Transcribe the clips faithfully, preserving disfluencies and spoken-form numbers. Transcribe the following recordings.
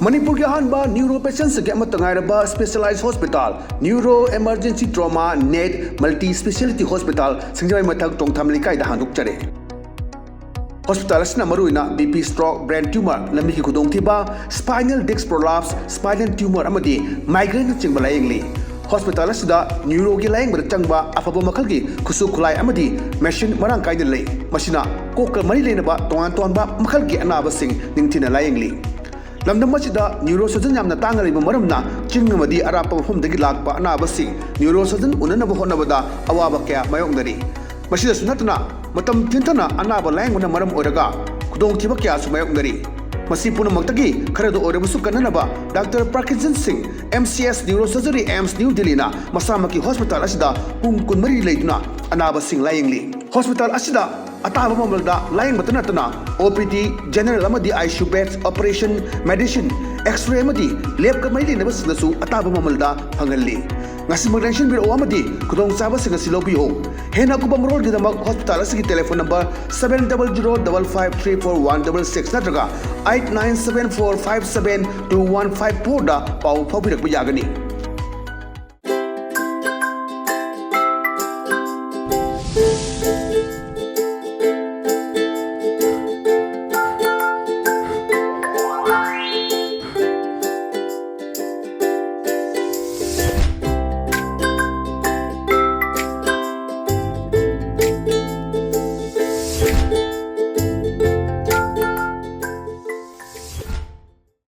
ꯃꯅꯤꯄꯨꯔꯒꯤ ꯑꯍꯥꯟꯕ ꯅ꯭ꯌꯨꯔꯣ ꯄꯦꯁꯦꯟꯁꯤꯡꯒꯤ ꯑꯃꯠꯇ ꯉꯥꯏꯔꯕ specialise hospital, neuro emergency trauma net multi speciality hospital, ꯁꯤꯡꯖꯃꯩ ꯃꯊꯛ ꯇꯣꯡꯊꯥꯝ ꯂꯩꯀꯥꯏꯗ ꯍꯥꯡꯗꯣꯛꯆꯔꯦ꯫ ꯍꯣꯁꯄꯤꯇꯥꯜ ꯑꯁꯤꯅ ꯃꯔꯨꯑꯣꯏꯅ B P, stroke, brain tumour, ꯂꯝꯕꯤꯒꯤ ꯈꯨꯗꯣꯡꯊꯤꯕ, spinal disc prolapse, spinal tumour ꯑꯃꯗꯤ ꯃꯥꯏꯒ꯭ꯔꯦꯟꯅꯆꯤꯡꯕ ꯂꯥꯌꯦꯡꯂꯤ꯫ ꯍꯣꯁꯄꯤꯇꯥꯜ ꯑꯁꯤꯗ ꯅ꯭ꯌꯨꯔꯣꯒꯤ ꯂꯥꯌꯦꯡꯕꯗ ꯆꯪꯕ ꯑꯐꯕ ꯃꯈꯜꯒꯤ ꯈꯨꯠꯁꯨ ꯈꯨꯠꯂꯥꯏ ꯑꯃꯗꯤ ꯃꯦꯁꯤꯟ ꯃꯔꯥꯡ ꯀꯥꯏꯅ ꯂꯩ꯫ ꯃꯁꯤꯅ ꯀꯣꯛꯀ ꯃꯔꯤ ꯂꯩꯅꯕ ꯇꯣꯉꯥꯟ ꯇꯣꯉꯥꯟꯕ ꯃꯈꯜꯒꯤ ꯑꯅꯥꯕꯁꯤꯡ ꯅꯤꯡꯊꯤꯅ ꯂꯥꯌꯦꯡꯂꯤ꯫ ꯂꯝꯗꯝ ꯑꯁꯤꯗ ꯅ꯭ꯌꯨꯔꯣ ꯁꯔꯖꯟ ꯌꯥꯝꯅ ꯇꯥꯡꯅ ꯂꯩꯕ ꯃꯔꯝꯅ ꯆꯤꯡ ꯑꯃꯗꯤ ꯑꯔꯥꯞꯄ ꯃꯐꯝꯗꯒꯤ ꯂꯥꯛꯄ ꯑꯅꯥꯕꯁꯤꯡ ꯅ꯭ꯌꯨꯔꯣ ꯁꯔꯖꯟ ꯎꯅꯅꯕ ꯍꯣꯠꯅꯕꯗ ꯑꯋꯥꯕ ꯀꯌꯥ ꯃꯥꯌꯣꯛꯅꯔꯤ꯫ ꯃꯁꯤꯗꯁꯨ ꯅꯠꯇꯅ ꯃꯇꯝ ꯊꯤꯟꯊꯅ ꯑꯅꯥꯕ ꯂꯥꯌꯦꯡꯕꯅ ꯃꯔꯝ ꯑꯣꯏꯔꯒ ꯈꯨꯗꯣꯡꯊꯤꯕ ꯀꯌꯥꯁꯨ ꯃꯥꯌꯣꯛꯅꯔꯤ꯫ ꯃꯁꯤ ꯄꯨꯝꯅꯃꯛꯇꯒꯤ ꯈꯔꯗ ꯑꯣꯏꯔꯕꯁꯨ ꯀꯟꯅꯅꯕ ꯗꯥꯛꯇꯔ ꯄ꯭ꯔꯀꯤꯟꯁꯟ ꯁꯤꯡ, M C S neuro surgery, AIIMS New ꯗꯤꯜꯂꯤꯅ ꯃꯁꯥꯃꯛꯀꯤ ꯍꯣꯁꯄꯤꯇꯥꯜ ꯑꯁꯤꯗ ꯄꯨꯡ ꯀꯨꯟꯃꯔꯤ ꯂꯩꯗꯨꯅ ꯑꯅꯥꯕꯁꯤꯡ ꯂꯥꯌꯦꯡꯂꯤ꯫ ꯍꯣꯁꯄꯤꯇꯥꯜ ꯑꯁꯤꯗ ꯑꯇꯥꯕ ꯃꯃꯜꯗ ꯂꯥꯌꯦꯡꯕꯇ ꯅꯠꯇꯅ ꯑꯣ ꯄꯤ ꯗꯤ, ꯖꯦꯅꯔꯦꯜ ꯑꯃꯗꯤ I C U beds, operation, medicine, x-ray ꯑꯃꯗꯤ ꯂꯦꯕꯀ ꯃꯔꯤ ꯂꯩꯅꯕꯁꯤꯡꯗꯁꯨ ꯑꯇꯥꯕ ꯃꯃꯜꯗ ꯐꯪꯍꯜꯂꯤ꯫ ꯉꯁꯤꯃꯛ ꯂꯦꯡꯁꯤꯟꯕꯤꯔꯛꯎ ꯑꯃꯗꯤ ꯈꯨꯗꯣꯡꯆꯥꯕꯁꯤꯡ ꯑꯁꯤ ꯂꯧꯕꯤꯌꯨ꯫ ꯍꯦꯟꯅ ꯑꯀꯨꯞꯄ ꯃꯔꯣꯜꯒꯤꯗꯃꯛ ꯍꯣꯁꯄꯤꯇꯥꯜ ꯑꯁꯤꯒꯤ telephone number seven double zero double five three four one double six ꯅꯠꯇ꯭ꯔꯒ eight nine seven four five seven two one five four ꯗ ꯄꯥꯎ ꯐꯥꯎꯕꯤꯔꯛꯄ ꯌꯥꯒꯅꯤ꯫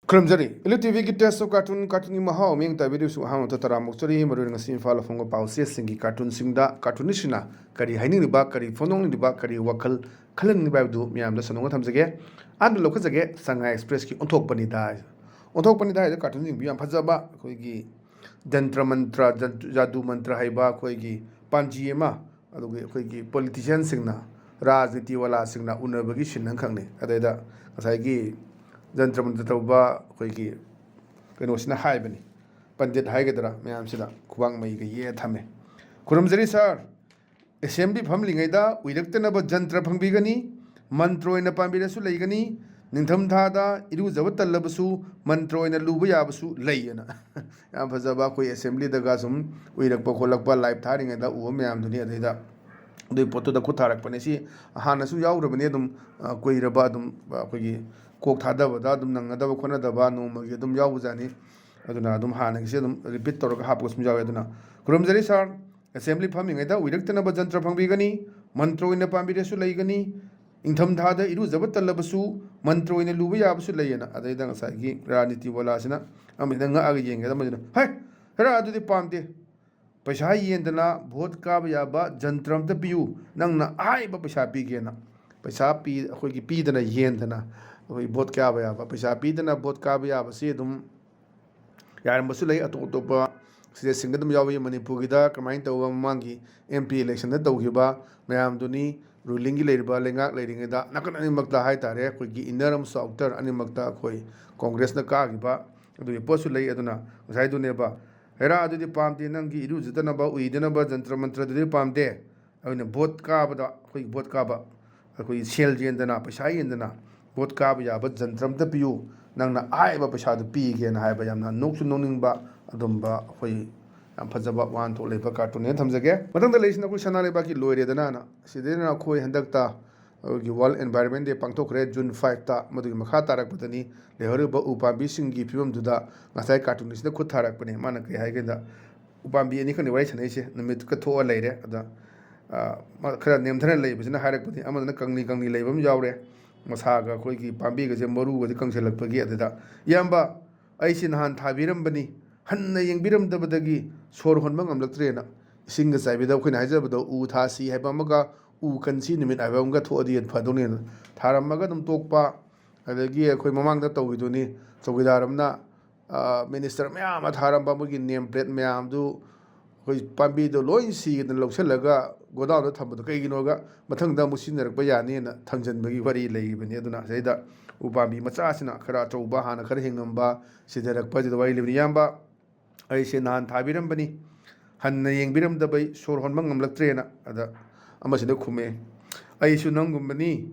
ꯈꯨꯔꯨꯝꯖꯔꯤ꯫ ꯏꯂꯨ ꯇꯤ ꯚꯤꯒꯤ Taste of Cartoon, ꯀꯥꯔꯇꯨꯟꯒꯤ ꯃꯍꯥꯎ ꯃꯤꯠꯌꯦꯡ ꯇꯥꯕꯤꯔꯤꯕꯁꯨ ꯑꯍꯥꯟꯕꯗ ꯇꯔꯥꯝꯅ ꯑꯣꯛꯆꯔꯤ꯫ ꯃꯔꯨꯑꯣꯏꯅ ꯉꯁꯤ ꯏꯝꯐꯥꯜ ꯐꯣꯡꯕ ꯄꯥꯎꯆꯦꯁꯤꯡꯒꯤ ꯀꯥꯔꯇꯨꯟꯁꯤꯡꯗ ꯀꯥꯔꯇꯨꯅꯤꯁꯁꯤꯡꯅ ꯀꯔꯤ ꯍꯥꯏꯅꯤꯡꯂꯤꯕ, ꯀꯔꯤ ꯐꯣꯡꯗꯣꯛꯅꯤꯡꯂꯤꯕ, ꯀꯔꯤ ꯋꯥꯈꯜ ꯈꯜꯍꯟꯅꯤꯡꯂꯤꯕ ꯍꯥꯏꯕꯗꯨ ꯃꯤꯌꯥꯝꯗ ꯁꯟꯗꯣꯛꯅ ꯊꯝꯖꯒꯦ꯫ ꯑꯍꯥꯟꯕꯗ ꯂꯧꯈꯠꯆꯒꯦ, ꯁꯉꯥꯏ ꯑꯦꯛꯁꯄ꯭ꯔꯦꯁꯀꯤ ꯑꯣꯟꯊꯣꯛꯄꯅꯤꯗ꯫ ꯑꯣꯟꯊꯣꯛꯄꯅꯤꯗ ꯍꯥꯏꯕ ꯀꯥꯔꯇꯨꯟꯁꯤꯡꯗꯨ ꯌꯥꯝ ꯐꯖꯕ, ꯑꯩꯈꯣꯏꯒꯤ ꯖꯟꯇ꯭ꯔ ꯃꯟꯇ꯭ꯔ, ꯖꯟ-, ꯖꯥꯗꯨ ꯃꯟꯇ꯭ꯔ ꯍꯩꯕ ꯑꯩꯈꯣꯏꯒꯤ ꯄꯥꯟꯖꯤ ꯑꯃ, ꯑꯗꯨꯒ ꯑꯩꯈꯣꯏꯒꯤ ꯄꯣꯂꯤꯇꯤꯁꯤꯌꯟꯁꯤꯡꯅ, ꯔꯥꯖꯅꯤꯇꯤ ꯋꯥꯂꯥꯁꯤꯡꯅ ꯎꯅꯕꯒꯤ ꯁꯤꯟ ꯑꯃꯈꯛꯅꯤ꯫ ꯑꯗꯩꯗ ꯉꯁꯥꯏꯒꯤ ꯖꯟꯇ꯭ꯔ ꯃꯟꯇ꯭ꯔ ꯇꯧꯕ ꯑꯩꯈꯣꯏꯒꯤ ꯀꯩꯅꯣꯁꯤꯅ ꯍꯥꯏꯕꯅꯤ, ꯄꯟꯗꯤꯠ ꯍꯥꯏꯒꯗ꯭ꯔꯥ, ꯃꯌꯥꯝꯁꯤꯗ ꯈꯨꯕꯥꯡ ꯃꯩꯒ ꯌꯦꯛꯑ ꯊꯝꯃꯦ꯫ "ꯈꯨꯔꯨꯝꯖꯔꯤ ꯁꯥꯔ, ꯑꯦꯁꯦꯝꯕ꯭ꯂꯤ ꯐꯝꯂꯤꯉꯩꯗ ꯎꯏꯔꯛꯇꯅꯕ ꯖꯟꯇ꯭ꯔ ꯐꯪꯕꯤꯒꯅꯤ, ꯃꯟꯇ꯭ꯔ ꯑꯣꯏꯅ ꯄꯥꯝꯕꯤꯔꯁꯨ ꯂꯩꯒꯅꯤ, "ꯅꯤꯡꯊꯝꯊꯥꯗ ꯏꯔꯨꯖꯕ ꯇꯜꯂꯕꯁꯨ ꯃꯟꯇ꯭ꯔ ꯑꯣꯏꯅ ꯂꯨꯕ ꯌꯥꯕꯁꯨ ꯂꯩ" ꯑꯅ꯫ ꯌꯥꯝ ꯐꯖꯕ, ꯑꯩꯈꯣꯏ ꯑꯦꯁꯦꯝꯕ꯭ꯂꯤꯗꯒ ꯁꯨꯝ ꯎꯏꯔꯛꯄ ꯈꯣꯠꯂꯛꯄ, ꯂꯥꯏꯚ ꯊꯥꯔꯤꯉꯩꯗ ꯎꯕ ꯃꯌꯥꯝꯗꯨꯅꯤ꯫ ꯑꯗꯩꯗ ꯑꯗꯨꯒꯤ ꯄꯣꯠꯇꯨꯗ ꯈꯨꯠ ꯊꯥꯔꯛꯄꯅꯦ꯫ ꯁꯤ ꯍꯥꯟꯅꯁꯨ ꯌꯥꯎꯈ꯭ꯔꯕꯅꯤ ꯑꯗꯨꯝ, ꯑ, ꯀꯨꯏꯔꯕ ꯑꯗꯨꯝ, ꯑ, ꯑꯩꯈꯣꯏꯒꯤ ꯀꯣꯛ ꯊꯥꯗꯕꯗ ꯑꯗꯨꯝ ꯅꯪꯅꯗꯕ ꯈꯣꯠꯅꯗꯕ ꯅꯣꯡꯃꯒꯤ ꯑꯗꯨꯝ ꯌꯥꯎꯕꯖꯥꯠꯅꯤ꯫ ꯑꯗꯨꯅ ꯑꯗꯨꯝ ꯍꯥꯟꯅꯒꯤꯁꯦ ꯑꯗꯨꯝ ꯔꯤꯄꯤꯠ ꯇꯧꯔꯒ ꯍꯥꯞꯄꯒ ꯁꯨꯝ ꯌꯥꯎꯋꯦ꯫ ꯑꯗꯨꯅ, "ꯈꯨꯔꯨꯝꯖꯔꯤ ꯁꯥꯔ, ꯑꯦꯁꯦꯝꯕ꯭ꯂꯤ ꯐꯝꯃꯤꯉꯩꯗ ꯎꯏꯔꯛꯇꯅꯕ ꯖꯟꯇ꯭ꯔ ꯐꯪꯕꯤꯒꯅꯤ, ꯃꯟꯇ꯭ꯔ ꯑꯣꯏꯅ ꯄꯥꯝꯕꯤꯔꯁꯨ ꯂꯩꯒꯅꯤ, ꯏꯪꯊꯝꯊꯥꯗ ꯏꯔꯨꯖꯕ ꯇꯜꯂꯕꯁꯨ ꯃꯟꯇ꯭ꯔ ꯑꯣꯏꯅ ꯂꯨꯕ ꯌꯥꯕꯁꯨ ꯂꯩ" ꯑꯅ꯫ ꯑꯗꯩꯗ ꯉꯁꯥꯏꯒꯤ ꯔꯥꯖꯅꯤꯇꯤ ꯋꯥꯂꯥꯁꯤꯅ ꯑꯃꯁꯤꯅ ꯉꯛꯑꯒ ꯌꯦꯡꯉꯦ, ꯑꯃꯁꯤꯅ, "ꯍꯩ, ꯍꯦꯔꯥ, ꯑꯗꯨꯗꯤ ꯄꯥꯝꯗꯦ꯫ ꯄꯩꯁꯥ ꯌꯦꯟꯗꯅ ꯚꯣꯠ ꯀꯥꯕ ꯌꯥꯕ ꯖꯟꯇ꯭ꯔ ꯑꯝꯇ ꯄꯤꯌꯨ, ꯅꯪꯅ ꯑꯍꯥꯏꯕ ꯄꯩꯁꯥ ꯄꯤꯒꯦꯅ"꯫ ꯄꯩꯁꯥ ꯄꯤ-, ꯑꯩꯈꯣꯏꯒꯤ ꯄꯤꯗꯅ ꯌꯦꯟꯗꯅ ꯑꯩꯈꯣꯏ ꯚꯣꯠ ꯀꯥꯕ ꯌꯥꯕ, ꯄꯩꯁꯥ ꯄꯤꯗꯅ ꯚꯣꯠ ꯀꯥꯕ ꯌꯥꯕꯁꯤ ꯑꯗꯨꯝ ꯌꯥꯔꯝꯕꯁꯨ ꯂꯩ, ꯑꯇꯣꯞ ꯑꯇꯣꯞꯄ ꯁ꯭ꯇꯦꯠꯁꯤꯡꯗ ꯑꯗꯨꯝ ꯌꯥꯎꯕ ꯌꯥꯏ꯫ ꯃꯅꯤꯄꯨꯔꯒꯤꯗ ꯀꯃꯥꯏꯅ ꯇꯧꯕ, ꯃꯃꯥꯡꯒꯤ ꯑꯦꯝ ꯄꯤ ꯏꯂꯦꯛꯁꯟꯗ ꯇꯧꯈꯤꯕ ꯃꯌꯥꯝꯗꯨꯅꯤ꯫ ꯔꯨꯂꯤꯡꯒꯤ ꯂꯩꯔꯤꯕ ꯂꯩꯉꯥꯛ ꯂꯩꯔꯤꯉꯩꯗ ꯅꯥꯀꯟ ꯑꯅꯤꯃꯛꯇ ꯍꯥꯏ ꯇꯥꯔꯦ, ꯑꯩꯈꯣꯏꯒꯤ ꯏꯟꯅꯔ ꯑꯃꯁꯨꯡ ꯑꯥꯎꯇꯔ ꯑꯅꯤꯃꯛꯇ ꯑꯩꯈꯣꯏ ꯀꯣꯡꯒ꯭ꯔꯦꯁꯅ ꯀꯥꯈꯤꯕ ꯑꯗꯨꯒꯤ ꯄꯣꯠꯁꯨ ꯂꯩ꯫ ꯑꯗꯨꯅ ꯉꯁꯥꯏꯗꯨꯅꯦꯕ, "ꯍꯦꯔꯥ, ꯑꯗꯨꯗꯤ ꯄꯥꯝꯗꯦ, ꯅꯪꯒꯤ ꯏꯔꯨꯖꯗꯅꯕ, ꯎꯏꯗꯅꯕ ꯖꯟꯇ꯭ꯔ ꯃꯟꯇ꯭ꯔꯗꯨꯗꯤ ꯄꯥꯝꯗꯦ, ꯑꯗꯨꯅ ꯚꯣꯠ ꯀꯥꯕꯗ, ꯑꯩꯈꯣꯏꯒꯤ ꯚꯣꯠ ꯀꯥꯕ, ꯑꯩꯈꯣꯏꯒꯤ ꯁꯦꯜ ꯌꯦꯟꯗꯅ, ꯄꯩꯁꯥ ꯌꯦꯟꯗꯅ ꯚꯣꯠ ꯀꯥꯕ ꯌꯥꯕ ꯖꯟꯇ꯭ꯔ ꯑꯝꯇ ꯄꯤꯌꯨ, ꯅꯪꯅ ꯑꯍꯥꯏꯕ ꯄꯩꯁꯥꯗꯨ ꯄꯤꯒꯦꯅ" ꯍꯥꯏꯕ ꯌꯥꯝꯅ ꯅꯣꯛꯁꯨ ꯅꯣꯛꯅꯤꯡꯕ ꯑꯗꯨꯝꯕ ꯑꯩꯈꯣꯏ ꯌꯥꯝ ꯐꯖꯕ ꯋꯥꯍꯟꯊꯣꯛ ꯂꯩꯕ ꯀꯥꯔꯇꯨꯟꯅꯦꯅ ꯊꯝꯖꯒꯦ꯫ ꯃꯊꯪꯗ ꯂꯩꯔꯤꯁꯤꯅ ꯑꯩꯈꯣꯏ ꯁꯅꯥ ꯂꯩꯕꯥꯛꯀꯤ ꯂꯣꯏꯔꯦꯗꯅꯅ꯫ ꯁꯤꯗꯩꯅ ꯑꯩꯈꯣꯏ ꯍꯟꯗꯛꯇ ꯑꯩꯈꯣꯏꯒꯤ World Environment Day ꯄꯥꯡꯊꯣꯛꯈ꯭ꯔꯦ, June five ꯇ꯫ ꯃꯗꯨꯒꯤ ꯃꯈꯥ ꯇꯥꯔꯛꯄꯗꯅꯤ ꯂꯩꯍꯧꯔꯤꯕ ꯎ ꯄꯥꯝꯕꯤꯁꯤꯡꯒꯤ ꯐꯤꯕꯝꯗꯨꯗ ꯉꯁꯥꯏ ꯀꯥꯔꯇꯨꯟꯁꯤꯅ ꯈꯨꯠ ꯊꯥꯔꯛꯄꯅꯦ꯫ ꯃꯥꯅ ꯀꯔꯤ ꯍꯥꯏꯒꯦꯗ, ꯎ ꯄꯥꯝꯕꯤ ꯑꯅꯤꯈꯛꯅꯤ ꯋꯥꯔꯤ ꯁꯥꯟꯅꯩꯁꯦ, ꯅꯨꯃꯤꯠꯀ ꯊꯣꯛꯑ ꯂꯩꯔꯦ꯫ ꯑꯗ, ꯑ, ꯃꯥ ꯈꯔ ꯅꯦꯝꯊꯅ ꯂꯩꯕꯁꯤꯅ ꯍꯥꯏꯔꯛꯄꯅꯤ, ꯑꯃꯗꯨꯅ ꯀꯪꯂꯤ ꯀꯪꯂꯤ ꯂꯩꯕ ꯑꯃ ꯌꯥꯎꯔꯦ, ꯃꯁꯥꯒ ꯑꯩꯈꯣꯏꯒꯤ ꯄꯥꯝꯕꯤꯒꯁꯦ ꯃꯔꯨꯒꯁꯦ ꯀꯪꯁꯤꯜꯂꯛꯄꯒꯤ꯫ ꯑꯗꯨꯗ, "ꯏꯌꯥꯝꯕ, ꯑꯩꯁꯦ ꯅꯍꯥꯟ ꯊꯥꯕꯤꯔꯝꯕꯅꯤ, ꯍꯟꯅ ꯌꯦꯡꯕꯤꯔꯝꯗꯕꯗꯒꯤ ꯁꯣꯔ ꯍꯣꯟꯕ ꯉꯝꯂꯛꯇ꯭ꯔꯦꯅ"꯫ ꯏꯁꯤꯡꯒ ꯆꯥꯏꯕꯤꯗ ꯑꯩꯈꯣꯏꯅ ꯍꯥꯏꯖꯕꯗꯣ ꯎ ꯊꯥꯁꯤ ꯍꯥꯏꯕ ꯑꯃꯒ ꯎ ꯀꯟꯁꯤ ꯅꯨꯃꯤꯠ ꯍꯥꯏꯕ ꯑꯃꯒ ꯊꯣꯛꯑꯗꯤ ꯐꯗꯧꯅꯦꯅ ꯊꯥꯔꯝꯃꯒ ꯑꯗꯨꯝ ꯇꯣꯛꯄ꯫ ꯑꯗꯒꯤ ꯑꯩꯈꯣꯏ ꯃꯃꯥꯡꯗ ꯇꯧꯈꯤꯗꯨꯅꯤ, ꯆꯧꯀꯤꯗꯥꯔ ꯑꯃꯅ, ꯑ, ꯃꯤꯅꯤꯁꯇꯔ ꯃꯌꯥꯝ ꯑꯃ ꯊꯥꯔꯝꯕ ꯃꯣꯏꯒꯤ ꯅꯦꯝ ꯄ꯭ꯂꯦꯠ ꯃꯌꯥꯝꯗꯨ ꯑꯩꯈꯣꯏ ꯄꯥꯝꯕꯤꯗꯣ ꯂꯣꯏ ꯁꯤꯗꯅ ꯂꯧꯁꯤꯜꯂꯒ ꯒꯣꯗꯥꯎꯟꯗ ꯊꯝꯕꯗꯣ ꯀꯩꯒꯤꯅꯣꯒ ꯃꯊꯪꯗ ꯑꯃꯨꯛ ꯁꯤꯖꯤꯟꯅꯔꯛꯄ ꯌꯥꯅꯤꯅ ꯊꯝꯖꯤꯟꯕꯒꯤ ꯋꯥꯔꯤ ꯂꯩꯔꯤꯕꯅꯤ꯫ ꯑꯗꯨꯅ ꯁꯤꯗꯩꯗ ꯎꯄꯥꯝꯕꯤ ꯃꯆꯥꯁꯤꯅ ꯈꯔ ꯑꯆꯧꯕ ꯍꯥꯟꯅ ꯈꯔ ꯍꯤꯡꯉꯝꯕ ꯁꯤꯊꯔꯛꯄꯁꯤꯗ ꯋꯥꯔꯤ ꯂꯩꯕꯅꯤ꯫ "ꯏꯌꯥꯝꯕ, ꯑꯩꯁꯦ ꯅꯍꯥꯟ ꯊꯥꯕꯤꯔꯝꯕꯅꯤ, ꯍꯟꯅ ꯌꯦꯡꯕꯤꯔꯝꯗꯕꯩ ꯁꯣꯔ ꯍꯣꯟꯕ ꯉꯝꯂꯛꯇ꯭ꯔꯦꯅ"꯫ ꯑꯗ ꯑꯃꯁꯤꯅ ꯈꯨꯝꯃꯛꯑꯦ, "ꯑꯩꯁꯨ ꯅꯪꯒꯨꯝꯕꯅꯤ,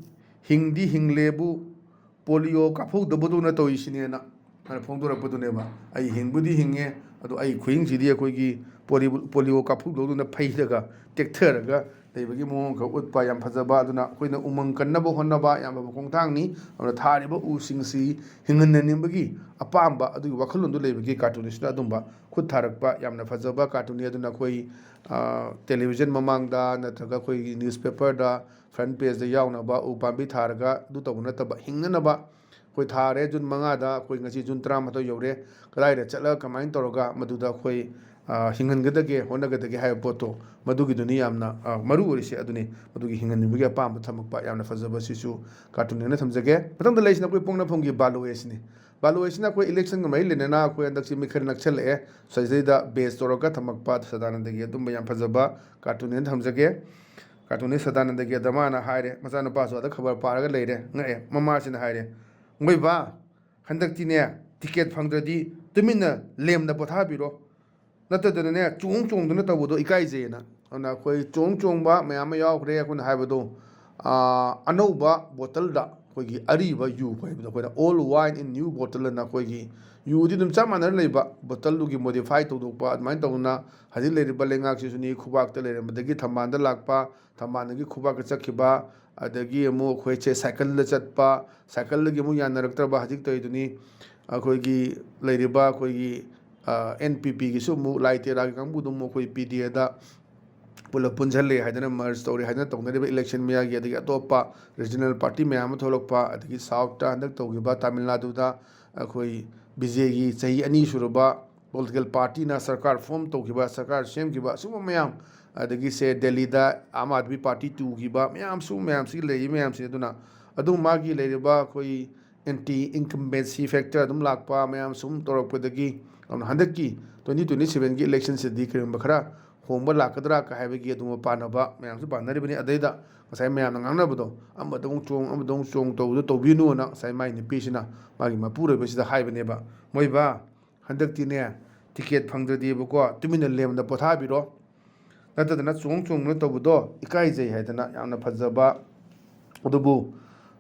ꯍꯤꯡꯗꯤ ꯍꯤꯡꯂꯦꯕꯨ ꯄꯣꯂꯤꯑꯣ ꯀꯥꯞꯍꯧꯗꯕꯗꯧꯅ ꯇꯧꯔꯤꯁꯤꯅꯦꯅ ꯍꯥꯏꯅ ꯐꯣꯡꯗꯣꯔꯛꯄꯗꯨꯅꯦꯕ꯫ ꯑꯩ ꯍꯤꯡꯕꯨꯗꯤ ꯍꯤꯡꯉꯦ, ꯑꯗꯣ ꯑꯩ ꯈꯨꯍꯤꯡꯁꯤꯗꯤ ꯑꯩꯈꯣꯏꯒꯤ ꯄꯣꯂꯤ-, ꯄꯣꯂꯤꯑꯣ ꯀꯥꯞꯍꯧꯗꯧꯗꯨꯅ ꯐꯩꯔꯒ ꯇꯦꯛꯊꯔꯒ ꯂꯩꯕꯒꯤ ꯃꯑꯣꯡ ꯈꯔ ꯎꯠꯄ ꯌꯥꯝ ꯐꯖꯕ꯫ ꯑꯗꯨꯅ ꯑꯩꯈꯣꯏꯅ ꯎꯃꯪ ꯀꯟꯅꯕ ꯍꯣꯠꯅꯕ ꯌꯥꯝ ꯐꯕ ꯈꯣꯡꯊꯥꯡꯅꯤ꯫ ꯑꯗꯨꯅ ꯊꯥꯔꯤꯕ ꯎꯁꯤꯡꯁꯤ ꯍꯤꯡꯍꯟꯅꯅꯤꯡꯕꯒꯤ ꯑꯄꯥꯝꯕ ꯑꯗꯨꯒꯤ ꯋꯥꯈꯜꯂꯣꯟꯗꯨ ꯂꯩꯕꯒꯤ ꯀꯥꯔꯇꯨꯟꯁꯤꯅ ꯑꯗꯨꯝꯕ ꯈꯨꯠ ꯊꯥꯔꯛꯄ ꯌꯥꯝꯅ ꯐꯖꯕ ꯀꯥꯔꯇꯨꯟꯅꯤ꯫ ꯑꯗꯨꯅ ꯑꯩꯈꯣꯏ, ꯑ, ꯇꯦꯂꯤꯚꯤꯖꯟ ꯃꯃꯥꯡꯗ ꯅꯠꯇ꯭ꯔꯒ ꯑꯩꯈꯣꯏꯒꯤ ꯅ꯭ꯌꯨꯁꯄꯦꯄꯔꯗ ꯐ꯭ꯔꯟ ꯄꯦꯖꯇ ꯌꯥꯎꯅꯕ ꯎ ꯄꯥꯝꯕꯤ ꯊꯥꯔꯒ ꯑꯗꯨ ꯇꯧꯕ ꯅꯠꯇꯕ, ꯍꯤꯡꯅꯅꯕ ꯑꯩꯈꯣꯏ ꯊꯥꯔꯦ꯫ ꯖꯨꯟ ꯃꯉꯥꯗ ꯑꯩꯈꯣꯏ ꯉꯁꯤ ꯖꯨꯟ ꯇꯔꯥꯃꯥꯊꯣꯏ ꯌꯧꯔꯦ꯫ ꯀꯗꯥꯏꯗ ꯆꯠꯂꯒ ꯀꯃꯥꯏꯅ ꯇꯧꯔꯒ ꯃꯗꯨꯗ ꯑꯩꯈꯣꯏ, ꯑ, ꯍꯤꯡꯍꯟꯒꯗꯒꯦ, ꯍꯣꯠꯅꯒꯗꯒꯦ ꯍꯥꯏꯕ ꯄꯣꯠꯇꯣ, ꯃꯗꯨꯒꯤꯗꯨꯅꯤ ꯌꯥꯝꯅ, ꯑ, ꯃꯔꯨ ꯑꯣꯏꯔꯤꯁꯦ ꯑꯗꯨꯅꯤ꯫ ꯃꯗꯨꯒꯤ ꯍꯤꯡꯍꯟꯅꯤꯡꯕꯒꯤ ꯑꯄꯥꯝꯕ ꯊꯝꯃꯛꯄ ꯌꯥꯝꯅ ꯐꯖꯕ, ꯁꯤꯁꯨ ꯀꯥꯔꯇꯨꯟ ꯑꯣꯏꯅ ꯊꯝꯖꯒꯦ꯫ ꯃꯊꯪꯗ ꯂꯩꯁꯤꯅ ꯑꯩꯈꯣꯏ ꯄꯣꯛꯅꯐꯝꯒꯤ ꯕꯥꯂꯨ ꯑꯦꯁꯤꯅꯤ꯫ ꯕꯥꯂꯨ ꯑꯦꯁꯤꯅ ꯑꯩꯈꯣꯏ ꯏꯂꯦꯛꯁꯟꯒ ꯃꯔꯤ ꯂꯩꯅꯅ ꯑꯩꯈꯣꯏ ꯍꯟꯗꯛꯁꯤ ꯃꯤ ꯈꯔ ꯅꯛꯁꯜꯂꯛꯑꯦ꯫ ꯁꯤꯗꯩꯗ ꯕꯦꯁ ꯇꯧꯔꯒ ꯊꯝꯃꯛꯄ ꯁꯗꯥꯅꯟꯗꯒꯤ ꯑꯗꯨꯝꯕ ꯌꯥꯝ ꯐꯖꯕ ꯀꯥꯔꯇꯨꯟ ꯑꯣꯏꯅ ꯊꯝꯖꯒꯦ꯫ ꯀꯥꯔꯇꯨꯟꯅꯤ ꯁꯗꯥꯅꯟꯗꯒꯤ꯫ ꯑꯗ ꯃꯥꯅ ꯍꯥꯏꯔꯦ, ꯃꯆꯥꯅꯨꯄꯥꯁꯨ ꯑꯗ ꯈꯕꯔ ꯄꯥꯔꯒ ꯂꯩꯔꯦ, ꯉꯛꯑꯦ꯫ ꯃꯃꯥꯁꯤꯅ ꯍꯥꯏꯔꯦ, "ꯃꯣꯏꯕꯥ, ꯍꯟꯗꯛꯇꯤꯅꯦ ꯇꯤꯀꯦꯠ ꯐꯪꯗ꯭ꯔꯗꯤ ꯇꯨꯃꯤꯟꯅ ꯂꯦꯝꯅ ꯄꯣꯊꯥꯕꯤꯔꯣ, ꯅꯠꯇꯗꯅꯅꯦ ꯆꯣꯡ ꯆꯣꯡꯗꯅ ꯇꯧꯕꯗꯣ ꯏꯀꯥꯏꯖꯩꯌꯦꯅ"꯫ ꯑꯗꯨꯅ ꯑꯩꯈꯣꯏ ꯆꯣꯡ ꯆꯣꯡꯕ ꯃꯌꯥꯝ ꯑꯃ ꯌꯥꯎꯈ꯭ꯔꯦ꯫ ꯑꯩꯈꯣꯏꯅ ꯍꯥꯏꯕꯗꯣ, ꯑꯥ, ꯑꯅꯧꯕ ꯕꯣꯇꯜꯗ ꯑꯩꯈꯣꯏꯒꯤ ꯑꯔꯤꯕ ꯌꯨ ꯍꯥꯏꯕꯗꯣ, ꯑꯩꯈꯣꯏꯅ "Old wine in new bottle" ꯑꯅ ꯑꯩꯈꯣꯏꯒꯤ ꯌꯨꯗꯤ ꯑꯗꯨꯝ ꯆꯞ ꯃꯥꯟꯅꯅ ꯂꯩꯕ, ꯕꯣꯇꯜꯗꯨꯒꯤ ꯃꯣꯗꯤꯐꯥꯏ ꯇꯧꯊꯣꯛꯄ, ꯑꯗꯨꯃꯥꯏꯅ ꯇꯧꯗꯅ ꯍꯧꯖꯤꯛ ꯂꯩꯔꯤꯕ ꯂꯩꯉꯥꯛꯁꯤꯁꯨꯅꯤ, ꯈꯨꯕꯥꯛꯇ ꯂꯩꯔꯝꯕꯗꯒꯤ ꯊꯝꯕꯥꯜꯗ ꯂꯥꯛꯄ, ꯊꯝꯕꯥꯜꯗꯒꯤ ꯈꯨꯕꯥꯛꯇ ꯆꯠꯈꯤꯕ, ꯑꯗꯒꯤ ꯑꯃꯨꯛ ꯑꯩꯈꯣꯏꯁꯦ ꯁꯥꯏꯀꯜꯗ ꯆꯠꯄ, ꯁꯥꯏꯀꯜꯗꯒꯤ ꯑꯃꯨꯛ ꯌꯥꯅꯔꯛꯇ꯭ꯔꯕ ꯍꯧꯖꯤꯛ ꯇꯧꯔꯤꯗꯨꯅꯤ꯫ ꯑꯩꯈꯣꯏꯒꯤ ꯂꯩꯔꯤꯕ ꯑꯩꯈꯣꯏꯒꯤ, ꯑ, ꯑꯦꯟ ꯄꯤ ꯄꯤꯒꯤꯁꯨ ꯑꯃꯨꯛ ꯂꯥꯏ ꯇꯦꯔꯥꯒꯤ ꯀꯥꯡꯕꯨꯗꯨ ꯑꯃꯨꯛ ꯑꯩꯈꯣꯏ ꯄꯤ ꯗꯤ ꯑꯦꯗ ꯄꯨꯂꯞ ꯄꯨꯟꯁꯤꯜꯂꯦ ꯍꯥꯏꯗꯅ, ꯃꯔꯖ ꯇꯧꯔꯦ ꯍꯥꯏꯗꯅ ꯇꯧꯅꯔꯤꯕ ꯏꯂꯦꯛꯁꯟ ꯃꯌꯥꯒꯤ, ꯑꯗꯒꯤ ꯑꯇꯣꯞꯄ ꯔꯤꯖꯅꯦꯜ ꯄꯥꯔꯇꯤ ꯃꯌꯥꯝ ꯑꯃ ꯊꯣꯛꯂꯛꯄ, ꯑꯗꯒꯤ ꯁꯥꯎꯠꯇ ꯍꯟꯗꯛ ꯇꯧꯈꯤꯕ ꯇꯥꯃꯤꯜ ꯅꯥꯗꯨꯗ ꯑꯩꯈꯣꯏ ꯕꯤ ꯖꯦ ꯄꯤꯒꯤ ꯆꯍꯤ ꯑꯅꯤ ꯁꯨꯔꯕ ꯄꯣꯂꯤꯇꯤꯀꯦꯜ ꯄꯥꯔꯇꯤꯅ ꯁꯔꯀꯥꯔ ꯐꯣꯝ ꯇꯧꯈꯤꯕ, ꯁꯔꯀꯥꯔ ꯁꯦꯝꯈꯤꯕ, ꯑꯁꯤꯒꯨꯝꯕ ꯃꯌꯥꯝ, ꯑꯗꯒꯤ ꯁꯦ ꯗꯦꯜꯂꯤꯗ ꯑꯥꯝ ꯑꯥꯗꯃꯤ ꯄꯥꯔꯇꯤ ꯇꯨꯈꯤꯕ ꯃꯌꯥꯝꯁꯨ, ꯃꯌꯥꯝꯁꯤ ꯂꯩꯔꯤ ꯃꯌꯥꯝꯁꯤ꯫ ꯑꯗꯨꯅ ꯑꯗꯨꯝ ꯃꯥꯒꯤ ꯂꯩꯔꯤꯕ ꯑꯩꯈꯣꯏ ꯑꯦꯟꯇꯤ ꯏꯟꯀꯝꯕꯦꯟꯁꯤ ꯐꯦꯛꯇꯔ ꯑꯗꯨꯝ ꯂꯥꯛꯄ ꯃꯌꯥꯝ ꯁꯨꯝ ꯇꯧꯔꯛꯄꯗꯒꯤ, ꯑꯗꯨꯅ ꯍꯟꯗꯛꯀꯤ ꯇ꯭ꯋꯦꯟꯇꯤ ꯇ꯭ꯋꯦꯟꯇꯤ ꯁꯚꯦꯟꯒꯤ ꯏꯂꯦꯛꯁꯟꯁꯤꯗꯤ ꯀꯔꯤꯒꯨꯝꯕ ꯈꯔ ꯍꯣꯡꯕ ꯂꯥꯛꯀꯗ꯭ꯔꯥ ꯀ ꯍꯥꯏꯕꯒꯤ ꯑꯗꯨꯒꯨꯝꯕ ꯄꯥꯅꯕ ꯃꯌꯥꯝꯁꯨ ꯄꯥꯅꯔꯤꯕꯅꯤ꯫ ꯑꯗꯩꯗ ꯉꯁꯥꯏ ꯃꯌꯥꯝꯅ ꯉꯥꯡꯅꯕꯗꯣ, "ꯑꯃꯗ ꯑꯃꯨꯛ ꯆꯣꯡ, ꯑꯃꯗ ꯑꯃꯨꯛ ꯆꯣꯡ" ꯇꯧꯕꯗꯣ ꯇꯧꯕꯤꯅꯨꯅ ꯉꯁꯥꯏ ꯃꯥꯏ ꯅꯨꯄꯤꯁꯤꯅ ꯃꯥꯒꯤ ꯃꯄꯨꯔꯣꯏꯕꯁꯤꯗ ꯍꯥꯏꯕꯅꯦꯕ꯫ "ꯃꯣꯏꯕꯥ, ꯍꯟꯗꯛꯇꯤꯅꯦ ꯇꯤꯀꯦꯠ ꯐꯪꯗ꯭ꯔꯗꯤꯕꯀꯣ ꯇꯨꯃꯤꯟꯅ ꯂꯦꯝꯅ ꯄꯣꯊꯥꯕꯤꯔꯣ, ꯅꯠꯇꯗꯅ ꯆꯣꯡ ꯆꯣꯡꯗꯅ ꯇꯧꯕꯗꯣ ꯏꯀꯥꯏꯖꯩ" ꯍꯥꯏꯗꯅ ꯌꯥꯝꯅ ꯐꯖꯕ꯫ ꯑꯗꯨꯕꯨ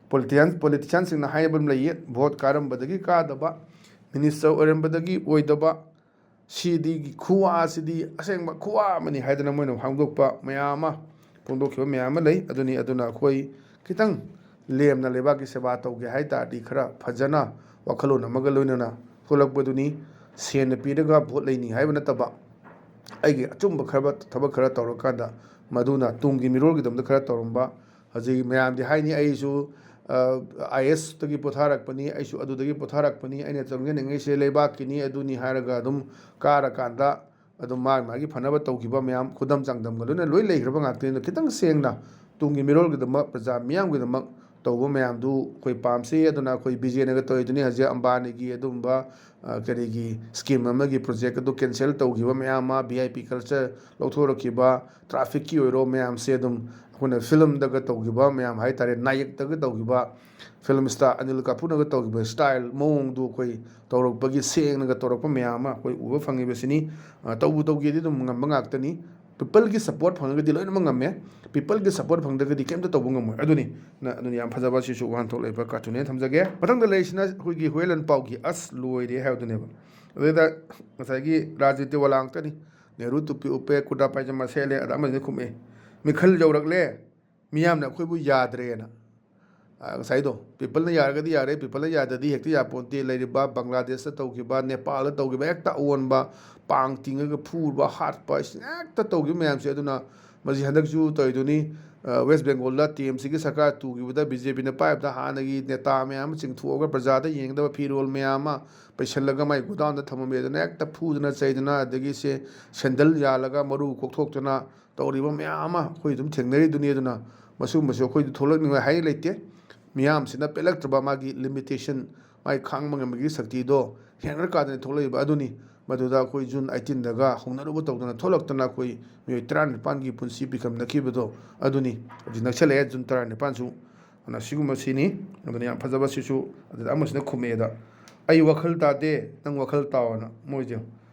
ꯄꯣꯂꯤꯇꯤꯌꯥꯟ ꯄꯣꯂꯤꯇꯤꯁꯤꯌꯥꯟꯁꯤꯡꯅ ꯍꯥꯏꯅꯕ ꯑꯃ ꯂꯩꯌꯦ, ꯚꯣꯠ ꯀꯥꯔꯝꯕꯗꯒꯤ ꯀꯥꯗꯕ, ꯃꯤꯅꯤꯁꯇꯔ ꯑꯣꯏꯔꯝꯕꯗꯒꯤ ꯑꯣꯏꯗꯕ, ꯁꯤꯗꯤꯒꯤ ꯈꯨꯋꯥꯁꯤꯗꯤ ꯑꯁꯦꯡꯕ ꯈꯨꯋꯥ ꯑꯃꯅꯤ ꯍꯥꯏꯗꯅ ꯃꯣꯏꯅ ꯐꯣꯡꯗꯣꯛꯄ ꯃꯌꯥꯝ ꯑꯃ, ꯐꯣꯡꯗꯣꯛꯈꯤꯕ ꯃꯌꯥꯝ ꯑꯃ ꯂꯩ꯫ ꯑꯗꯨꯅꯤ, ꯑꯗꯨꯅ ꯑꯩꯈꯣꯏ ꯈꯤꯇꯪ ꯂꯦꯝꯅ ꯂꯩꯕꯥꯛꯀꯤ ꯁꯦꯕꯥ ꯇꯧꯒꯦ ꯍꯥꯏ ꯇꯥꯔꯗꯤ ꯈꯔ ꯐꯖꯅ ꯋꯥꯈꯜꯂꯣꯟ ꯑꯃꯒ ꯂꯣꯏꯅꯅ ꯊꯣꯛꯂꯛꯄꯗꯨꯅꯤ꯫ ꯁꯦꯟꯅ ꯄꯤꯔꯒ ꯚꯣꯠ ꯂꯩꯅꯤ ꯍꯥꯏꯕ ꯅꯠꯇꯕ, ꯑꯩꯒꯤ ꯑꯆꯨꯝꯕ ꯈꯔ, ꯊꯕꯛ ꯈꯔ ꯇꯧꯔꯀꯥꯟꯗ ꯃꯗꯨꯅ ꯇꯨꯡꯒꯤ ꯃꯤꯔꯣꯜꯒꯤꯗꯃꯛꯇ ꯈꯔ ꯇꯧꯔꯝꯕ꯫ ꯍꯧꯖꯤꯛ ꯃꯌꯥꯝꯗꯤ ꯍꯥꯏꯅꯤ, ꯑꯩꯁꯨ ꯑꯥꯏ ꯑꯦꯁꯇꯒꯤ ꯄꯣꯊꯥꯔꯛꯄꯅꯤ, ꯑꯩꯁꯨ ꯑꯗꯨꯗꯒꯤ ꯄꯣꯊꯥꯔꯛꯄꯅꯤ, ꯑꯩꯅ ꯆꯪꯖꯅꯤꯡꯉꯤꯁꯦ ꯂꯩꯕꯥꯛꯀꯤꯅꯤ, ꯑꯗꯨꯅꯤ ꯍꯥꯏꯔꯒ ꯑꯗꯨꯝ ꯀꯥꯔꯀꯥꯟꯗ ꯑꯗꯨꯝ ꯃꯥꯒꯤ ꯃꯥꯒꯤ ꯐꯅꯕ ꯇꯧꯈꯤꯕ ꯃꯌꯥꯝ, ꯈꯨꯗꯝ ꯆꯥꯡꯗꯝꯒ ꯂꯣꯏꯅ ꯂꯣꯏ ꯂꯩꯈ꯭ꯔꯕ ꯉꯥꯛꯇꯅꯤ꯫ ꯑꯗꯣ ꯈꯤꯇꯪ ꯁꯦꯡꯅ ꯇꯨꯡꯒꯤ ꯃꯤꯔꯣꯜꯒꯤꯗꯃꯛ, ꯄ꯭ꯔꯖꯥ ꯃꯤꯌꯥꯝꯒꯤꯗꯃꯛ ꯇꯧꯕ ꯃꯌꯥꯝꯗꯨ ꯑꯩꯈꯣꯏ ꯄꯥꯝꯁꯤ꯫ ꯑꯗꯨꯅ ꯑꯩꯈꯣꯏ ꯕꯤ ꯖꯦꯅꯒ ꯇꯧꯔꯤꯗꯨꯅꯤ ꯍꯧꯖꯤꯛ ꯑꯝꯕꯥꯅꯤꯒꯤ ꯑꯗꯨꯒꯨꯝꯕ, ꯑ, ꯀꯔꯤꯒꯤ ꯁ꯭ꯀꯤꯝ ꯑꯃꯒꯤ ꯄ꯭ꯔꯣꯖꯦꯛ ꯑꯗꯨ ꯀꯦꯟꯁꯦꯜ ꯇꯧꯈꯤꯕ ꯃꯌꯥꯝ ꯑꯃ, ꯚꯤ ꯑꯥꯏ ꯄꯤ ꯀꯜꯆꯔ ꯂꯧꯊꯣꯔꯛꯈꯤꯕ, ꯇ꯭ꯔꯥꯐꯤꯛꯀꯤ ꯑꯣꯏꯔꯣ ꯃꯌꯥꯝꯁꯦ ꯑꯗꯨꯝ ꯑꯩꯈꯣꯏꯅ ꯐꯤꯂꯝꯗꯒ ꯇꯧꯈꯤꯕ ꯃꯌꯥꯝ ꯍꯥꯏ ꯇꯥꯔꯦ, ꯅꯥꯌꯛꯇꯒ ꯇꯧꯈꯤꯕ, ꯐꯤꯂꯝ ꯏꯁꯇꯥꯔ ꯑꯅꯤꯜ ꯀꯥꯄꯨꯔꯅꯒ ꯇꯧꯈꯤꯕ ꯁ꯭ꯇꯥꯏꯜ ꯃꯑꯣꯡꯗꯨ ꯑꯩꯈꯣꯏ ꯇꯧꯔꯛꯄꯒꯤ ꯁꯦꯡꯅꯒ ꯇꯧꯔꯛꯄ ꯃꯌꯥꯝ ꯑꯃ ꯑꯩꯈꯣꯏ ꯎꯕ ꯐꯪꯉꯤꯕꯁꯤꯅꯤ꯫ ꯑ, ꯇꯧꯕꯨ ꯇꯧꯒꯦꯗꯤ ꯑꯗꯨꯝ ꯉꯝꯕ ꯉꯥꯛꯇꯅꯤ꯫ ꯄꯤꯄꯜꯒꯤ ꯁꯞꯄꯣꯔꯠ ꯐꯪꯉꯒꯗꯤ ꯂꯣꯏꯅꯃꯛ ꯉꯝꯃꯦ, ꯄꯤꯄꯜꯒꯤ ꯁꯞꯄꯣꯔꯠ ꯐꯪꯗ꯭ꯔꯒꯗꯤ ꯀꯩꯝꯇ ꯇꯧꯕ ꯉꯝꯃꯣꯏ꯫ ꯑꯗꯨꯅꯤ, ꯅ-, ꯑꯗꯨꯅ ꯌꯥꯝ ꯐꯖꯕ, ꯁꯤꯁꯨ ꯋꯥꯍꯟꯊꯣꯛ ꯂꯩꯕ ꯀꯥꯔꯇꯨꯟꯅꯦꯅ ꯊꯝꯖꯒꯦ꯫ ꯃꯊꯪꯗ ꯂꯩꯔꯤꯁꯤꯅ ꯑꯩꯈꯣꯏꯒꯤ ꯍꯨꯌꯦꯟ ꯂꯥꯟꯄꯥꯎꯒꯤ ꯑꯁ ꯂꯣꯏꯔꯦ ꯍꯥꯏꯕꯗꯨꯅꯦꯕ꯫ ꯑꯗꯨꯗ ꯉꯁꯥꯏꯒꯤ ꯔꯥꯖꯅꯤꯇꯤ ꯋꯥꯂꯥ ꯉꯥꯛꯇꯅꯤ꯫ ꯅꯦꯍꯔꯨ ꯇꯨꯄꯤ ꯎꯞꯄꯦ, ꯀꯨꯔꯇꯥ ꯄꯥꯏꯖꯃꯥ ꯁꯦꯠꯂꯦ, ꯑꯗ ꯑꯃꯁꯤꯅ ꯈꯨꯝꯃꯛꯑꯦ, "ꯃꯤꯈꯜ ꯌꯧꯔꯛꯂꯦ, ꯃꯤꯌꯥꯝꯅ ꯑꯩꯈꯣꯏꯕꯨ ꯌꯥꯗ꯭ꯔꯦꯅ"꯫ ꯑ, ꯉꯁꯥꯏꯗꯣ, ꯄꯤꯄꯜꯅ ꯌꯥꯔꯒꯗꯤ ꯌꯥꯔꯦ, ꯄꯤꯄꯜꯅ ꯌꯥꯗ꯭ꯔꯗꯤ ꯍꯦꯛꯇ ꯌꯥꯄꯣꯟꯇꯦ꯫ ꯂꯩꯔꯤꯕ ꯕꯪꯒ꯭ꯂꯥꯗꯦꯁꯇ ꯇꯧꯈꯤꯕ, ꯅꯦꯄꯥꯜꯗ ꯇꯧꯈꯤꯕ, ꯍꯦꯛꯇ ꯑꯑꯣꯟꯕ, ꯄꯥꯡ ꯇꯤꯡꯉꯒ ꯐꯨꯕ, ꯍꯥꯠꯄ, ꯁꯤ ꯍꯦꯛꯇ ꯇꯧꯈꯤꯕ ꯃꯌꯥꯝꯁꯦ꯫ ꯑꯗꯨꯅ ꯃꯁꯤ ꯍꯟꯗꯛꯁꯨ ꯇꯧꯔꯤꯗꯨꯅꯤ, ꯑ, ꯋꯦꯁ ꯕꯦꯡꯒꯣꯜꯗ ꯇꯤ ꯑꯦꯝ ꯁꯤꯒꯤ ꯁꯔꯀꯥꯔ ꯇꯨꯈꯤꯕꯗ ꯕꯤ ꯖꯦ ꯄꯤꯅ ꯄꯥꯏꯕꯗ ꯍꯥꯟꯅꯒꯤ ꯅꯦꯇꯥ ꯃꯌꯥꯝ ꯑꯃ ꯆꯤꯡꯊꯣꯛꯑꯒ ꯄ꯭ꯔꯖꯥꯗ ꯌꯦꯡꯒꯗꯕ ꯐꯤꯔꯣꯜ ꯃꯌꯥꯝ ꯑꯃ ꯄꯩꯁꯜꯂꯒ ꯃꯥꯏ ꯒꯣꯗꯥꯎꯟꯗ ꯊꯝꯃꯝꯃꯦ꯫ ꯑꯗꯨꯅ ꯍꯦꯛꯇ ꯐꯨꯗꯅ ꯆꯩꯗꯅ, ꯑꯗꯒꯤ ꯁꯦ ꯁꯦꯟꯗꯜ ꯌꯥꯜꯂꯒ ꯃꯔꯨ ꯀꯣꯛꯊꯣꯛꯇꯅ ꯇꯧꯔꯤꯕ ꯃꯌꯥꯝ ꯑꯃ ꯑꯩꯈꯣꯏ ꯑꯗꯨꯝ ꯊꯦꯡꯅꯔꯤꯗꯨꯅꯤ꯫ ꯑꯗꯨꯅ ꯃꯁꯤꯒꯨꯝꯕꯁꯨ ꯑꯩꯈꯣꯏꯗ ꯊꯣꯛꯂꯛꯅꯤꯡꯉꯥꯏ ꯍꯥꯏ ꯂꯩꯇꯦ꯫ ꯃꯤꯌꯥꯝꯁꯤꯅ ꯄꯦꯜꯂꯛꯇ꯭ꯔꯕ, ꯃꯥꯒꯤ ꯂꯤꯃꯤꯇꯦꯁꯟ, ꯃꯥꯒꯤ ꯈꯥꯡꯕ ꯉꯝꯕꯒꯤ ꯁꯛꯇꯤꯗꯣ ꯍꯦꯟꯒꯠꯂꯀꯥꯟꯗ ꯊꯣꯛꯂꯛꯏꯕ ꯑꯗꯨꯅꯤ꯫ ꯃꯗꯨꯗ ꯑꯩꯈꯣꯏ ꯖꯨꯟ ꯑꯩꯠꯇꯤꯟꯗꯒ ꯍꯧꯅꯔꯨꯕ ꯇꯧꯗꯅ ꯊꯣꯛꯂꯛꯇꯅ ꯑꯩꯈꯣꯏ ꯃꯤꯑꯣꯏ ꯇꯔꯥꯅꯤꯄꯥꯟꯒꯤ ꯄꯨꯟꯁꯤ ꯄꯤꯈꯝꯅꯈꯤꯕꯗꯣ ꯑꯗꯨꯅꯤ꯫ ꯍꯧꯖꯤꯛ ꯅꯛꯁꯜꯂꯛꯑꯦ ꯖꯨꯟ ꯇꯔꯥꯅꯤꯄꯥꯟꯁꯨ꯫ ꯑꯗꯨꯅ ꯁꯤꯒꯨꯝꯕꯁꯤꯅꯤ꯫ ꯑꯗꯨꯅ ꯌꯥꯝ ꯐꯖꯕ ꯁꯤꯁꯨ꯫ ꯑꯗꯨꯗ ꯑꯃꯁꯤꯅ ꯈꯨꯝꯃꯛꯑꯦꯗ, "ꯑꯩ ꯋꯥꯈꯜ ꯇꯥꯗꯦ, ꯅꯪ ꯋꯥꯈꯜ ꯇꯥꯎ" ꯑꯅ꯫ ꯃꯣꯏꯁꯦ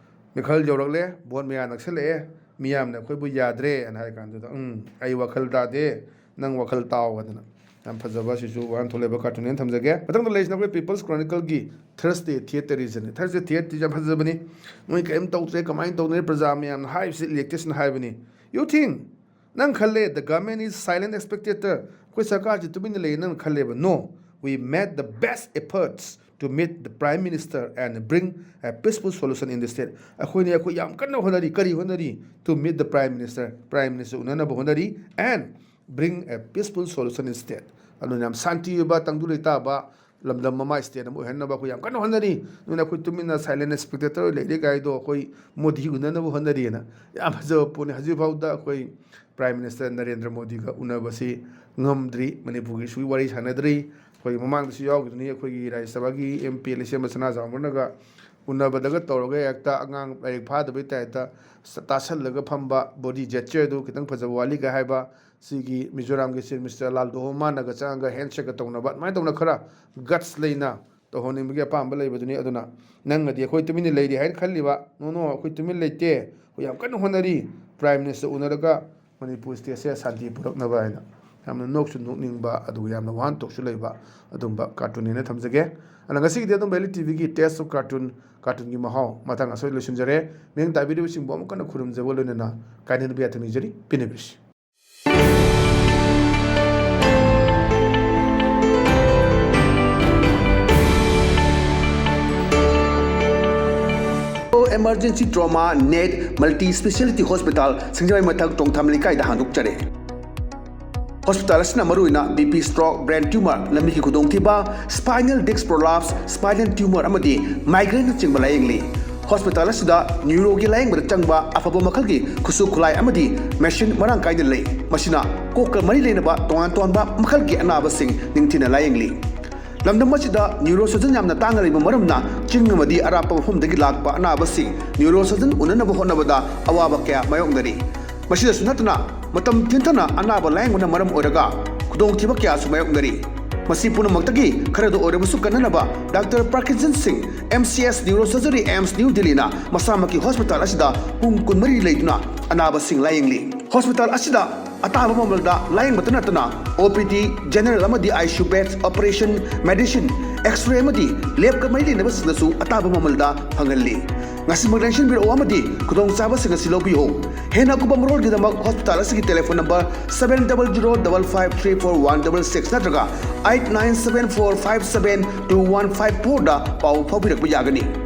ꯃꯤꯈꯜ ꯌꯧꯔꯛꯂꯦ, ꯚꯣꯠ ꯃꯌꯥ ꯅꯛꯁꯜꯂꯛꯑꯦ, ꯃꯤꯌꯥꯝꯅ ꯑꯩꯈꯣꯏꯕꯨ ꯌꯥꯗ꯭ꯔꯦ ꯑꯅ ꯍꯥꯏ ꯀꯥꯟꯗꯨꯗ, "ꯎꯝ, ꯑꯩ ꯋꯥꯈꯜ ꯇꯥꯗꯦ, ꯅꯪ ꯋꯥꯈꯜ ꯇꯥꯎ" ꯑꯗꯨꯅ꯫ ꯌꯥꯝ ꯐꯖꯕ, ꯁꯤꯁꯨ ꯋꯥꯍꯟꯊꯣꯛ ꯂꯩꯕ ꯀꯥꯔꯇꯨꯟꯅꯦꯅ ꯊꯝꯖꯒꯦ꯫ ꯃꯊꯪꯗ ꯂꯩꯔꯤꯁꯤꯅ ꯑꯩꯈꯣꯏ People's Chronicle ꯒꯤ Thursday Theatre ꯁꯤꯅꯤ꯫ Thursday Theatre ꯁꯤ ꯌꯥꯝ ꯐꯖꯕꯅꯤ꯫ ꯃꯣꯏ ꯀꯔꯤꯝ ꯇꯧꯗ꯭ꯔꯦ, ꯀꯃꯥꯏꯅ ꯇꯧꯗ꯭ꯔꯦ, ꯄ꯭ꯔꯖꯥ ꯃꯌꯥꯝꯅ ꯍꯥꯏꯕꯁꯤ ꯏꯂꯦꯛꯇꯦꯁꯅ ꯍꯥꯏꯕꯅꯤ꯫ You think, ꯅꯪ ꯈꯜꯂꯦ, the government is silent spectator, ꯑꯩꯈꯣꯏ ꯁꯔꯀꯥꯔꯁꯤ ꯇꯨꯃꯤꯟꯅ ꯂꯩꯌꯦ ꯅꯪ ꯈꯜꯂꯦꯕ? No, we made the best efforts to meet the Prime Minister and bring a peaceful solution in the state. ꯑꯩꯈꯣꯏꯅ, ꯑꯩꯈꯣꯏ ꯌꯥꯝ ꯀꯟꯅ ꯍꯣꯠꯅꯔꯤ꯫ ꯀꯔꯤ ꯍꯣꯠꯅꯔꯤ? To meet the Prime Minister, Prime Minister ꯎꯅꯅꯕ ꯍꯣꯠꯅꯔꯤ, and bring a peaceful solution in state. ꯑꯗꯨꯅ ꯌꯥꯝ ꯁꯥꯟꯇꯤ ꯑꯣꯏꯕ, ꯇꯪꯗꯨ ꯂꯩꯇꯥꯕ ꯂꯝꯗꯝ ꯑꯃ, state ꯑꯃ ꯑꯣꯏꯍꯟꯅꯕ ꯑꯩꯈꯣꯏ ꯌꯥꯝ ꯀꯟꯅ ꯍꯣꯠꯅꯔꯤ꯫ ꯑꯗꯨꯅ ꯑꯩꯈꯣꯏ ꯇꯨꯃꯤꯟꯅ silent spectator ꯑꯣꯏ ꯂꯩꯔꯦ ꯀꯥꯏꯗꯣ ꯑꯩꯈꯣꯏ ꯃꯣꯗꯤ ꯎꯅꯅꯕ ꯍꯣꯠꯅꯔꯤꯅ꯫ ꯌꯥꯝ ꯐꯖꯕ ꯄꯣꯠꯅꯤ꯫ ꯍꯧꯖꯤꯛꯐꯥꯎꯗ ꯑꯩꯈꯣꯏ Prime Minister ꯅꯔꯦꯟꯗ꯭ꯔ ꯃꯣꯗꯤꯒ ꯎꯅꯕꯁꯤ ꯉꯝꯗ꯭ꯔꯤ꯫ ꯃꯅꯤꯄꯨꯔꯒꯤ ꯏꯁꯨꯒꯤ ꯋꯥꯔꯤ ꯁꯥꯟꯅꯗ꯭ꯔꯤ꯫ ꯑꯩꯈꯣꯏꯒꯤ ꯃꯃꯥꯡꯗꯁꯨ ꯌꯥꯎꯈꯤꯗꯨꯅꯤ, ꯑꯩꯈꯣꯏꯒꯤ ꯔꯥꯖ꯭ꯌ ꯁꯚꯥꯒꯤ MP ꯂꯩꯁꯦꯝꯕ ꯁꯅꯥꯖꯥꯎꯕꯅꯒ ꯎꯅꯕꯗꯒ ꯇꯧꯔꯒ ꯍꯦꯛꯇ ꯑꯉꯥꯡ ꯂꯥꯏꯔꯤꯛ ꯐꯥꯗꯕꯩ type ꯇ ꯇꯥꯁꯜꯂꯒ ꯐꯝꯕ, body gesture ꯗꯨ ꯈꯤꯇꯪ ꯐꯖꯕ ꯋꯥꯠꯂꯤꯒ ꯍꯥꯏꯕ꯫ ꯁꯤꯒꯤ ꯃꯤꯖꯣꯔꯥꯝꯒꯤ Chief Minister ꯂꯥꯜꯗꯣꯍꯣꯃꯥꯟꯅꯒ ꯆꯪꯉꯒ handshake ꯀ ꯇꯧꯅꯕ, ꯑꯗꯨꯃꯥꯏꯅ ꯇꯧꯅ ꯈꯔ guts ꯂꯩꯅ ꯇꯧꯍꯟꯅꯤꯡꯕꯒꯤ ꯑꯄꯥꯝꯕ ꯂꯩꯕꯗꯨꯅꯤ꯫ ꯑꯗꯨꯅ ꯅꯪꯅꯗꯤ ꯑꯩꯈꯣꯏ ꯇꯨꯃꯤꯟꯅ ꯂꯩꯔꯤ ꯍꯥꯏꯅ ꯈꯜꯂꯤꯕ? No, no, ꯑꯩꯈꯣꯏ ꯇꯨꯃꯤꯟ ꯂꯩꯇꯦ꯫ ꯑꯩꯈꯣꯏ ꯌꯥꯝ ꯀꯟꯅ ꯍꯣꯠꯅꯔꯤ Prime Minister ꯎꯅꯔꯒ ꯃꯅꯤꯄꯨꯔ state ꯁꯦ ꯁꯥꯟꯇꯤ ꯄꯨꯔꯛꯅꯕ ꯍꯥꯏꯅ꯫ ꯌꯥꯝꯅ ꯅꯣꯛꯁꯨ ꯅꯣꯛꯅꯤꯡꯕ, ꯑꯗꯨꯒ ꯌꯥꯝꯅ ꯋꯥꯍꯟꯊꯣꯛꯁꯨ ꯂꯩꯕ ꯑꯗꯨꯝꯕ ꯀꯥꯔꯇꯨꯟꯅꯦꯅ ꯊꯝꯖꯒꯦ꯫ ꯑꯗ ꯉꯁꯤꯒꯤꯗꯤ ꯑꯗꯨꯝ Valley TV ꯒꯤ Taste of Cartoon, ꯀꯥꯔꯇꯨꯟꯒꯤ ꯃꯍꯥꯎ ꯃꯇꯥꯡ ꯑꯁꯤꯗ ꯂꯣꯏꯁꯤꯟꯖꯔꯦ꯫ ꯃꯤꯠꯌꯦꯡ ꯇꯥꯕꯤꯔꯤꯕꯁꯤꯡꯕꯨ ꯑꯃꯨꯛ ꯍꯟꯅ ꯈꯨꯔꯨꯝꯖꯕ ꯂꯣꯏꯅꯅ ꯀꯥꯏꯅꯅꯕ ꯌꯥꯊꯪ ꯅꯤꯖꯔꯤ꯫ ꯄꯤꯅꯕꯤꯔꯁꯤ꯫ Emergency Trauma Net Multi Speciality Hospital, ꯁꯤꯡꯖꯃꯩ ꯃꯊꯛ ꯇꯣꯡꯊꯥꯝ ꯂꯩꯀꯥꯏꯗ ꯍꯥꯡꯗꯣꯛꯆꯔꯦ꯫ ꯍꯣꯁꯄꯤꯇꯥꯜ ꯑꯁꯤꯅ ꯃꯔꯨꯑꯣꯏꯅ BP stroke, brain tumor, ꯂꯝꯕꯤꯒꯤ ꯈꯨꯗꯣꯡꯊꯤꯕ, spinal disc prolapse, spinal tumor ꯑꯃꯗꯤ migraine ꯅꯆꯤꯡꯕ ꯂꯥꯌꯦꯡꯂꯤ꯫ ꯍꯣꯁꯄꯤꯇꯥꯜ ꯑꯁꯤꯗ neuro ꯒꯤ ꯂꯥꯌꯦꯡꯕꯗ ꯆꯪꯕ ꯑꯐꯕ ꯃꯈꯜꯒꯤ ꯈꯨꯠꯁꯨ ꯈꯨꯠꯂꯥꯏ ꯑꯃꯗꯤ machine ꯃꯔꯥꯡ ꯀꯥꯏꯅ ꯂꯩ꯫ ꯃꯁꯤꯅ ꯀꯣꯛꯀ ꯃꯔꯤ ꯂꯩꯅꯕ ꯇꯣꯉꯥꯟ ꯇꯣꯉꯥꯟꯕ ꯃꯈꯜꯒꯤ ꯑꯅꯥꯕꯁꯤꯡ ꯅꯤꯡꯊꯤꯅ ꯂꯥꯌꯦꯡꯂꯤ꯫ ꯂꯝꯗꯝ ꯑꯁꯤꯗ neurosurgeon ꯌꯥꯝꯅ ꯇꯥꯡꯅ ꯂꯩꯕ ꯃꯔꯝꯅ ꯆꯤꯡ ꯑꯃꯗꯤ ꯑꯔꯥꯞꯄ ꯃꯐꯝꯗꯒꯤ ꯂꯥꯛꯄ ꯑꯅꯥꯕꯁꯤꯡ neurosurgeon ꯎꯅꯅꯕ ꯍꯣꯠꯅꯕꯗ ꯑꯋꯥꯕ ꯀꯌꯥ ꯃꯥꯌꯣꯛꯅꯔꯤ꯫ ꯃꯁꯤꯗꯁꯨ ꯅꯠꯇꯅ ꯃꯇꯝ ꯊꯦꯡꯊꯅ ꯑꯅꯥꯕ ꯂꯥꯌꯦꯡꯕꯅ ꯃꯔꯝ ꯑꯣꯏꯔꯒ ꯈꯨꯗꯣꯡꯊꯤꯕ ꯀꯌꯥꯁꯨ ꯃꯥꯌꯣꯛꯅꯔꯤ꯫ ꯃꯁꯤ ꯄꯨꯝꯅꯃꯛꯇꯒꯤ ꯈꯔꯗ ꯑꯣꯏꯔꯕꯁꯨ ꯀꯟꯅꯅꯕ Doctor Parkinson Singh, MCS Neurosurgery, AIIMS New Delhi ꯅ ꯃꯁꯥꯃꯛꯀꯤ ꯍꯣꯁꯄꯤꯇꯥꯜ ꯑꯁꯤꯗ ꯄꯨꯡ ꯀꯨꯟꯃꯔꯤ ꯂꯩꯗꯨꯅ ꯑꯅꯥꯕꯁꯤꯡ ꯂꯥꯌꯦꯡꯂꯤ꯫ ꯍꯣꯁꯄꯤꯇꯥꯜ ꯑꯁꯤꯗ ꯑꯇꯥꯕ ꯃꯃꯜꯗ ꯂꯥꯌꯦꯡꯕꯇ ꯅꯠꯇꯅ ꯑꯣ ꯄꯤ ꯗꯤ, ꯖꯦꯅꯔꯦꯜ ꯑꯃꯗꯤ I C U beds, operation, medicine, x-ray ꯑꯃꯗꯤ ꯂꯦꯕꯀ ꯃꯔꯤ ꯂꯩꯅꯕꯁꯤꯡꯗꯁꯨ ꯑꯇꯥꯕ ꯃꯃꯜꯗ ꯐꯪꯍꯜꯂꯤ꯫ ꯉꯁꯤꯃꯛ ꯂꯦꯡꯁꯤꯟꯕꯤꯔꯛꯑꯣ ꯑꯃꯗꯤ ꯈꯨꯗꯣꯡꯆꯥꯕꯁꯤꯡ ꯑꯁꯤ ꯂꯧꯕꯤꯌꯨ꯫ ꯍꯦꯟꯅ ꯑꯀꯨꯞꯄ ꯃꯔꯣꯜꯒꯤꯗꯃꯛ ꯍꯣꯁꯄꯤꯇꯥꯜ ꯑꯁꯤꯒꯤ telephone number seven double zero double five three four one double six ꯅꯠꯇ꯭ꯔꯒ eight nine seven four five seven two one five fourꯗ ꯄꯥꯎ ꯐꯥꯎꯕꯤꯔꯛꯄ ꯌꯥꯒꯅꯤ꯫